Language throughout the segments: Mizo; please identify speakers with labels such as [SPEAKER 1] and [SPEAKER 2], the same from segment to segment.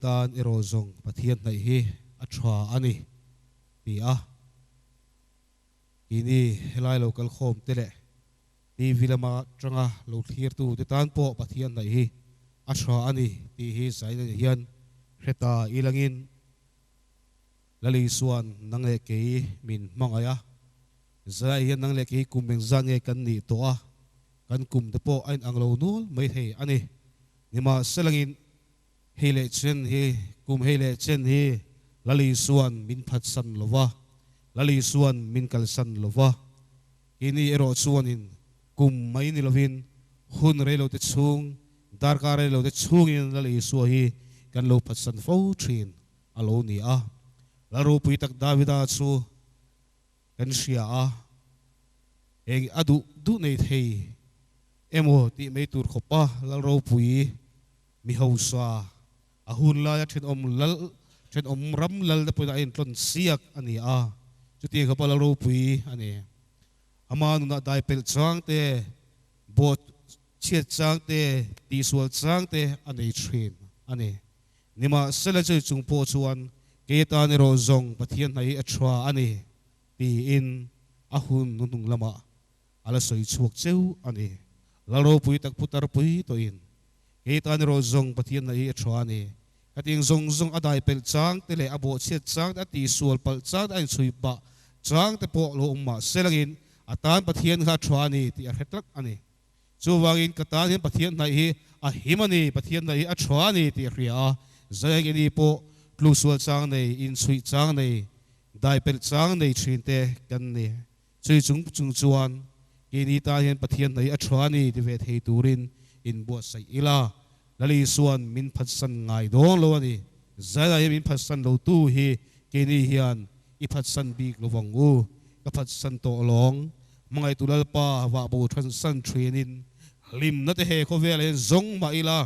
[SPEAKER 1] Tan erawh zawng Pathian hnaih hi a tha a ni, ti a. Keini helai lo kal khawm te leh TV lama tanga lo thlirtu te tan pawh Pathian hnaih hi a tha a ni tih hi zaina ni hian hre ta ilangin Lal Isua'n nang leh kei min hmangaih a, zai hian nang leh kei kum engzat nge kan nih tawh a, kan kum te pawh a inang lo nual mai thei a ni. Nimahselangin Hei leh chen hi, kum hei leh chen hi Lal Isua'n min phatsan lo va, Lal Isua'n min kalsan lo va. Keini erawh chuanin kum mai ni lovin hun reilote chhung, darkar reilote chhungin Lal Isua hi kan lo phatsan fo thin a lo ni a. Lal ropui tak Davida chu kan hria a, eng a duh duh nei thei emaw tih mai tur khawpa Lal ropui Mi hausa, a hun laia thenawm lal, thenawm ram lal te pawhin a intlawn siak a ni a, chutiang khawpa lal ropui a ni. Ama nunah dai pelh chang te, bawt chhiat chang te, tihsual chang te a nei thin a ni. Nimahsela chu chung pawh chuan kei atan erawh zawng Pathian hna hi a tha a ni tiin a hun hnuhnung lamah a la sawi chhuak cheu a ni. Lal ropui tak putar pui tawhin Kei tan erawh zawng Pathian na hi a tha a ni. Hetiang zawng zawng a dai pelh chang te leh a bawhchhiat chang te, a tihsual palh chang te, a inchhui pah chang te pawh lo awm mah se langin a tan Pathian kha a tha a ni tih a hre tlat a ni. Chuvangin ka tan hian Pathian hnaih hi a him a ni, Pathian hnaih hi a tha a ni tih a hria a. Zaiengini pawh tlusual chang nei, inchhuih chang nei, dai pelh chang nei thin te kan ni. Chui chung chung chuan keini tan hian Pathian hnaih a tha a ni ti ve thei turin inbuatsaih ila. Lal Isua'n min phatsan ngai dawn lo a ni. Zaila hian min phatsan lo tu hi keini hian i phatsan bik lo vang u. Ka phatsan tawh lawng. Hmangaihtu Lalpa vahbo thansan thinin hlimna te he khawvelah hian zawng mah ila.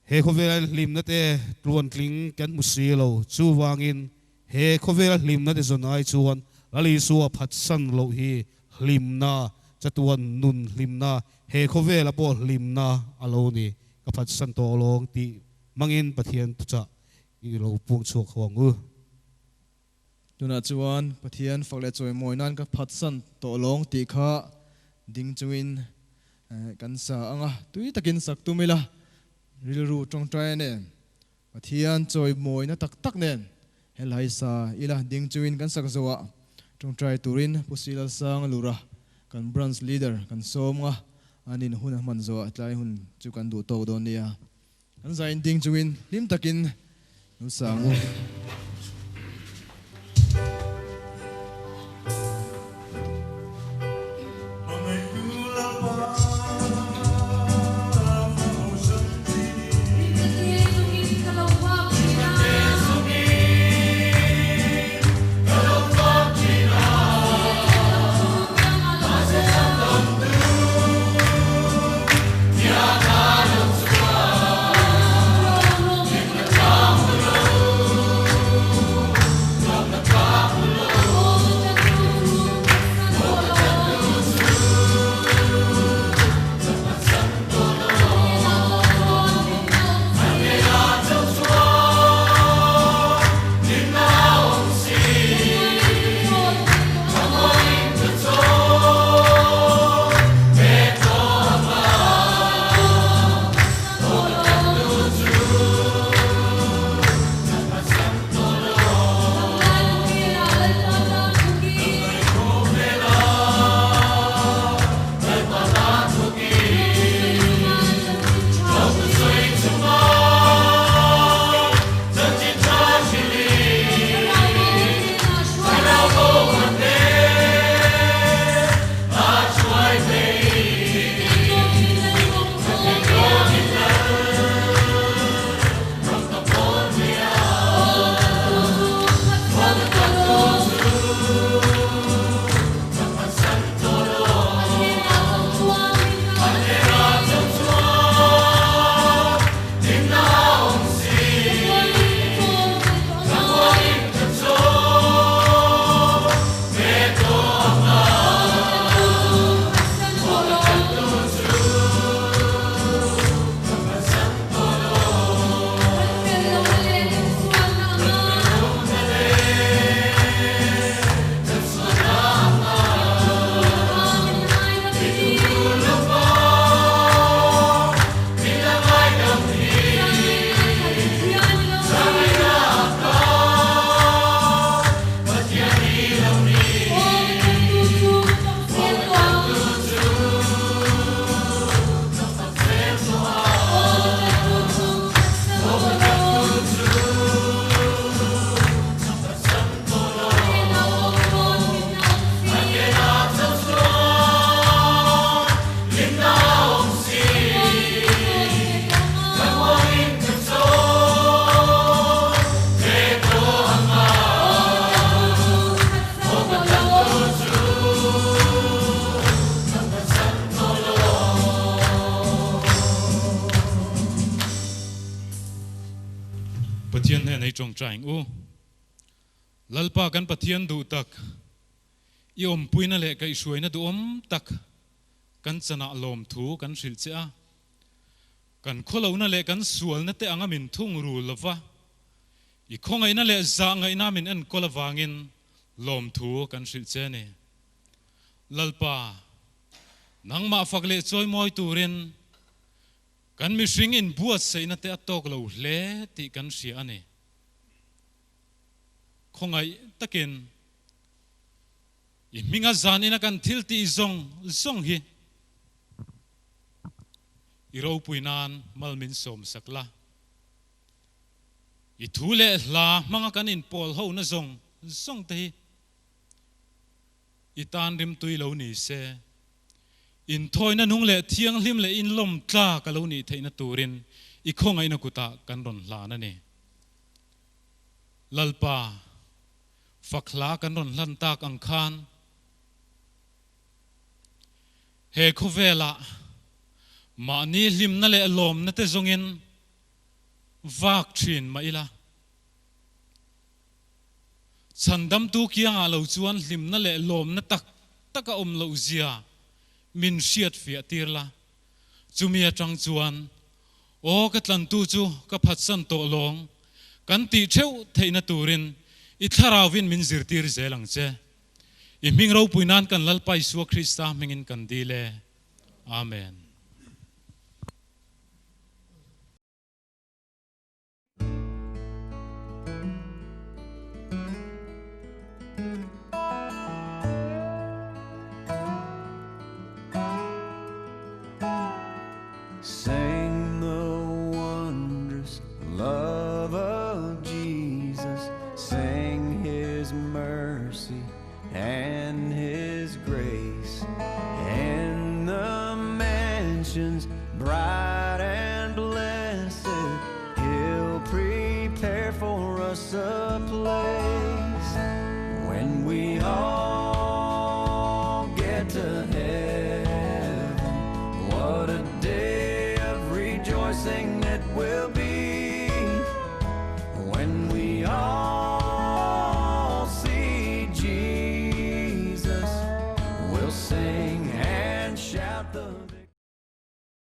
[SPEAKER 1] He khawvela hlimna te tluantling kan hmu si lo. Chuvangin he khawvela hlimna te zawn ai chuan Lal Isua phatsan loh hi hlimna, chatuan nun hlimna, he khawvela pawh hlimna a lo ni. Ka phatsan tawh lawng tih hmangin Pathian thuchah i lo puang chhuak ho ang u.
[SPEAKER 2] Tunah chuan Pathian fak leh chawimawi nan ka phatsan tawh lawng tih kha ding chungin Kan sa anga tui takin sak tum ila, rilru tawngtai nen, Pathian chawimawina tak tak nen helai sa ila ding chungin kan sak zoah tawngtai turin Pu Silalsang Lura kan Branch Leader kan sawm nga, anin hun a hman zoah tlai hun chu kan duh tawk dawn nia. Kan zain ding chungin hlim takin lo sang u.
[SPEAKER 3] Pathian hnenah i tawngtai ang u. Lalpa kan Pathian duh tak, i awmpuina leh kaihhruaina duhawm tak kan chanah lawmthu kan hrilh che a. Kan khawlohna leh kan sualna te anga min thung rul lova, i khawngaihna leh zahngaihna min enkawl avangin lawmthu kan hrilh che a ni. Lalpa, nangmah fak leh chawimawi turin kan mihring inbuatsaihna te a tawk lo hle tih kan hria a ni. Khawngaih takin i hminga zanina kan thil tih zawng zawng hi i ropui nan mal min sawm sak la. I thu leh hla hmanga kan inpawl hona zawng zawng te hi i tan rimtui lo ni se, inthawina nung leh thianghlim leh inlawm tlak a lo nih theihna turin i khawngaihna kutah kan rawn hlan a ni. Lalpa, fak hla kan rawn hlan tak ang khan he khawvelah mahni hlimna leh lawmna te zawngin vak thin mah ila, Chhandamtu kiangah lo chuan hlimna leh lawmna tak tak a awm loh zia min hriat fiah tir la. Chumi atang chuan, Aw ka tlantu chu ka phatsan tawh lawng, kan tih theuh theihna turin i thlarauvin min zirtir zel ang che. I hming ropui nan kan Lalpa Isua Krista hmingin kan dil e. Amen.
[SPEAKER 4] Sing the wondrous love of Jesus, sing his mercy and his grace in the mansions bright and blessed. He'll prepare for us a place.